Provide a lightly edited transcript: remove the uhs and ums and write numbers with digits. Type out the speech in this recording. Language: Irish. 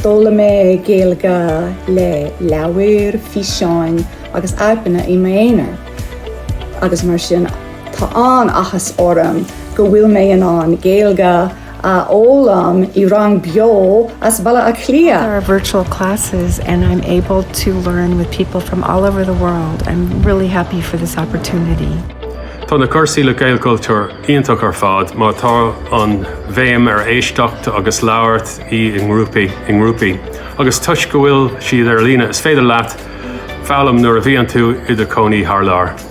D'fhoghlaim mé Gaeilge le leabhair, físeáin agus aipeanna i m'aonar agus mar sin tá an-áthas orm go bhfuil mé in ann Gaeilge a fhoghlaim i rang beo as Baile Átha Cliath. There are virtual classes and I'm able to learn with people from all over the world. I'm really happy for this opportunity. Tá na cúrsaí le Gaelchultúr iontach ar fad má tá an bhéim ar éisteacht agus labhairt i i ngrúpaí i ngrúpaí. Agus toisc go bhfuil siad ar líne is féidir leat foghlaim nuair a bhíonn tú i do chónaí thar lear.